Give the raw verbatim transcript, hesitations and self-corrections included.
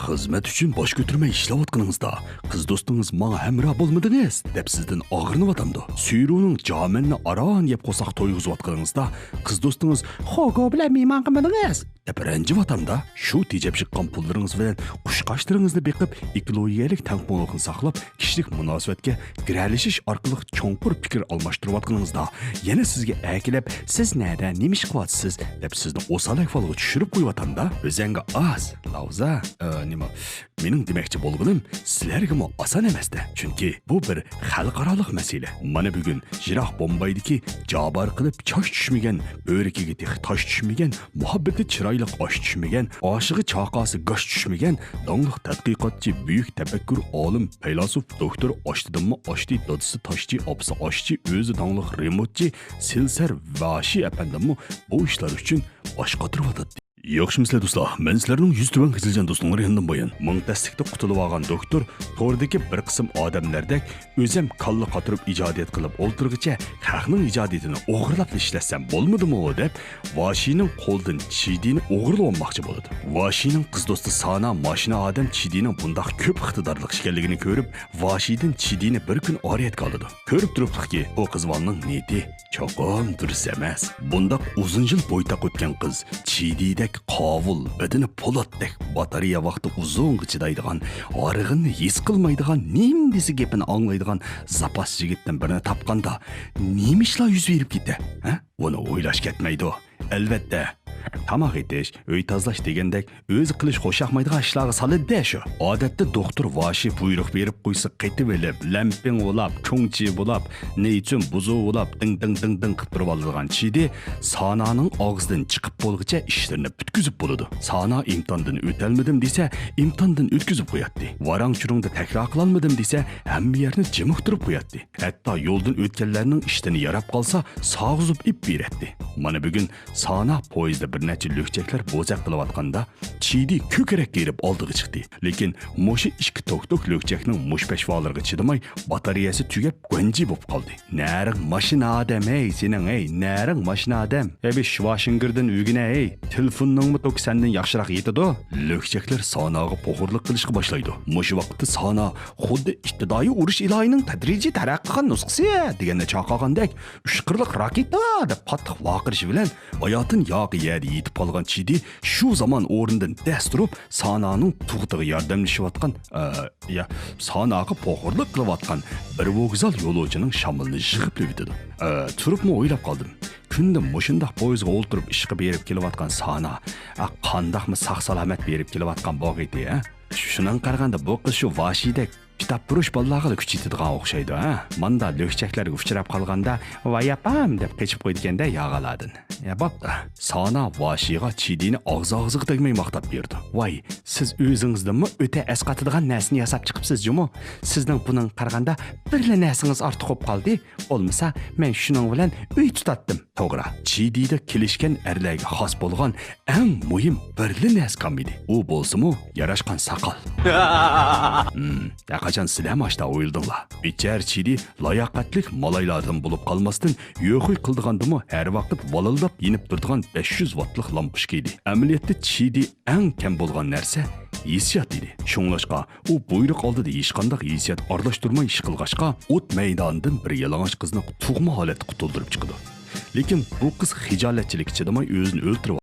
خىزمەت ئۈچۈن باش كۆتۈرمەي ئىشلەۋاتقىنىڭىزدا، قىز دوستىڭىز «ماڭا ھەمراھ بولمىدىڭىز» دەپ سىزدىن ئاغرىنىۋاتامدۇ؟ سۈيرۈنىڭ جامەننى ئاران يەپ قورساق تويغۇزۇۋاتقىنىڭىزدا، قىز دوستىڭىز «خوگو بىلەن مېھمان قىلمىدىڭىز» دەپ رەنجىۋاتامدا، شۇ تېجەپ چىققان پۇللىرىڭىز بىلەن قۇش-قاشلىرىڭىزنى بېقىپ، ئېكولوگىيەلىك تەڭپۇڭلۇقنى ساقلاپ، كىشىلىك مۇناسىۋەتكە گىرەلىشىش ئارقىلىق چوڭقۇر پىكىر ئالماشتۇرۇۋاتقىنىڭىزدا، يەنە سىزگە ئەكېلىپ، «سىز نەدە، نېمە ئىش قىلىۋاتىسىز؟» دەپ سىزنى ئوسال ئەھۋالغا چۈشۈرۈپ قويۇۋاتامدا، ئۆزەڭگە ئاز، لاۋزا، ئە، نېمە، مېنىڭ دېمەكچى بولغىنىم سىلەرگىمۇ ئاسان ئەمەستە. چۈنكى بۇ بىر خەلقئارالىق مەسىلە. مانا بۈگۈن يىراق بومبايدىكى جابار قىلىپ چاچ چۈشمىگەن، بۆرىكىگە تېخى تاش چۈشمىگەن، مۇھەببىتى چىرايلىق ئاش چۈشمىگەن، ئاشىغا چاقاسى گاش چۈشمىگەن داڭلىق تەتقىقاتچى، بۈيۈك تەپەككۇر ئالىم، پەيلاسوپ، دوكتور، ئاشتىدىنمۇ ئاشتى، دادىسى تاشچى، ئاپىسى ئاشچى، ئۆزى داڭلىق رېمونتچى سېلسەر ۋاشى ئەپەندىممۇ بۇ ئىشلار ئۈچۈن باش قاتۇرۇۋاتاتتى. ياخشىمۇسىلەر دوستلار؟ مەن سىلەرنىڭ يۈز تۆۋەن خىجىلجان دوستۇڭلار يېنىدىن بايان. مىڭ تەسلىكتە قۇتۇلۇۋالغان دوكتور توردىكى بىر قىسىم ئادەملەردەك ئۆزەم كاللا قاتۇرۇپ ئىجادىيەت قىلىپ ئولتۇرغىچە خەقنىڭ ئىجادىيىتىنى ئوغرىلاپلا ئىشلەتسەم بولمىدىمۇ دەپ، ۋاشىنىڭ قولىدىن چىدىنى ئوغرىلىۋالماقچى بولىدۇ. ۋاشىنىڭ قىز دوستى سانا ماشىنا ئادەم چىدىنىڭ بۇنداق كۆپ ئىقتىدارلىق ئىكەنلىكىنى كۆرۈپ، ۋاشىدىن چىدىنى بىر كۈن ئارىيەتكە ئالىدۇ. كۆرۈپ تۇرۇپلۇقكى، بۇ قىز بالىنىڭ نىيىتى چوقۇم دۇرۇس ئەمەس. بۇنداق ئۇزۇن يىل بويتاق ئۆتكەن قىز، چىدىدەك قاۋۇل، بەدىنى پولاتتەك، باتارېيە ۋاقتى ئۇزۇنغا چىدايدىغان، ھارغىنىنى ھېس قىلمايدىغان، نېمە دېسە گېپىنى ئاڭلايدىغان زاپاس يىگىتتىن بىرنى تاپقاندا، نېمە ئىشلار يۈز بېرىپ كېتە؟ ھە؟ بۇنى ئويلاش كەتمەيدۇ. ئەلۋەتتە، تاماق ئېتىش، ئۆي تازىلاش دېگەندەك ئۆزى قىلىش خۇشياقمايدىغان ئىشلارغا سالىدۇ-دە شۇ. ئادەتتە دوختۇر ۋاشى بۇيرۇق بېرىپ قويسا قېتىۋېلىپ، لەمپىڭ ئۇلاپ، كۇڭچى بۇلاپ، نېيچۈن بۇزۇۋۇلاپ، دىڭ دىڭ دىڭ دىڭ قىلىپ تۇرۇۋالىدىغان چىدى سانانىڭ ئاغزىدىن چىقىپ بولغۇچە ئىشلىرىنى پۈتكۈزۈپ بولىدۇ. سانا ئىمتىھاندىن ئۆتەلمىدىم دېسە، ئىمتىھاندىن ئۆتكۈزۈپ قوياتتى. ۋاراڭ-چۇرۇڭدا تەكرار قىلالمىدىم دېسە، ھەممە يەرنى جىمىقتۇرۇپ قوياتتى. ھەتتا يولدىن ئۆتكەنلەرنىڭ ئىشتىنى ياراپ قالسا، ساغىزۇپ ئېلىپ بېرەتتى. مانا بۈگۈن سانا پويىزدا بىر نەچچە لۆكچەكلەر بوزەك قىلىۋاتقاندا، چىدى كۆكرەككە ئېرىپ ئالدىغا چىقتى. لېكىن مۇشۇ ئىككى توك-توك لۆكچەكنىڭ مۇشپەشۋالىرىغا چىدىماي، باتارېيەسى تۈگەپ، گۇەنجى بولۇپ قالدى. «نەرىڭ ماشىنا ئادەم، ھەي، سېنىڭ، ھەي، نەرىڭ ماشىنا ئادەم؟ ھەبىش ۋاشىنگىردىن ئۆگىنە، ھەي، تېلېفوننىڭمۇ توكى سەندىن ياخشىراق يېتىدۇ.» لۆكچەكلەر ساناغا پوخۇرلۇق قىلىشقا باشلايدۇ. مۇشۇ ۋاقىتتا سانا خۇددى «ئىپتىدائىي ئۇرۇش ئىلاھىنىڭ تەدرىجىي تەرەققىي قىلغان نۇسخىسى» دېگەندە چاقالغاندەك، «ئۈچ قىرلىق راكېتا» دەپ قاتتىق ۋارقىرىشى بىلەن باياتىن ياقى يەردە يېتىپ قالغان چىدى شۇ زامان ئورنىدىن دەس تۇرۇپ، سانانىڭ تۇغۇتىغا ياردەملىشىۋاتقان، ئە، يا، ساناغا پوخۇرلۇق قىلىۋاتقان بىر ۋوگزال يولۇچىنىڭ شامىلىنى يىغىپلىۋېتىدۇ. ئە، تۇرۇپمۇ ئويلاپ قالدىم. كۈندە مۇشۇنداق پويىزغا ئولتۇرۇپ ئىشقا بېرىپ كېلىۋاتقان سانا، ئە، قانداقمۇ ساق-سالامەت بېرىپ كېلىۋاتقان بولغىيتى، ھە؟ شۇنىڭغا قارىغاندا بۇ قىز شۇ ۋاشىدەك كىتاب پۇرۇش بالىلارغىلا كۈچ يېتىدىغان ئوخشايدۇ، ھە؟ ماندا لۆكچەكلەرگە ئۇچراپ قالغاندا، «ۋاي ئاپام» دەپ قېچىپ قويىدىكەندە ياغالاردىن. يا بوپتۇ. سانا ۋاشىغا چىدىنى ئاغزى-ئاغزىغا تەگمەي ماختاپ بېرىدۇ. «ۋاي، سىز ئۆزىڭىزدىنمۇ ئۆتە ئەسقاتىدىغان نەرسىنى ياساپ چىقىپسىز جۇمۇ. سىزنىڭ بۇنىڭغا قارىغاندا بىرلا نەرسىڭىز ئارتۇق بولۇپ قالدى. بولمىسا، مەن شۇنىڭ بىلەن ئۆي تۇتاتتىم.» توغرا، چىدىدا كېلىشكەن ئەرلەرگە خاس بولغان ئەڭ مۇھىم بىرلا نەرسە قالمىدى. ئۇ بولسىمۇ ياراشقان ساقال. ھىم، ھەرقاچان سىلەرمۇ ئاشتا ئويلىدىڭلار؟ بىچارە چىدى لاياقەتلىك مالايلاردىن بولۇپ قالماستىن، يۆخۇي قىلىدىغاندىمۇ ھەر ۋاقىت ۋالىلداپ يېنىپ تۇرىدىغان بەش يۈز ۋاتلىق لامپۇچكا ئىدى. ئەمەلىيەتتە چىدى ئەڭ كەم بولغان نەرسە ھېسسىيات ئىدى. شۇڭلاشقا، ئۇ بۇيرۇق ئالدىدا ھېچقانداق ھېسسىيات ئارىلاشتۇرماي ئىش قىلغاچقا، ئوت مەيدانىدىن بىر يالىڭاچ قىزنى تۇغما ھالەتتە قۇتۇلدۇرۇپ چىقىدۇ. لېكىن بۇ قىز خىجالەتچىلىككە چىدىماي ئۆزىنى ئۆلتۈرۈپ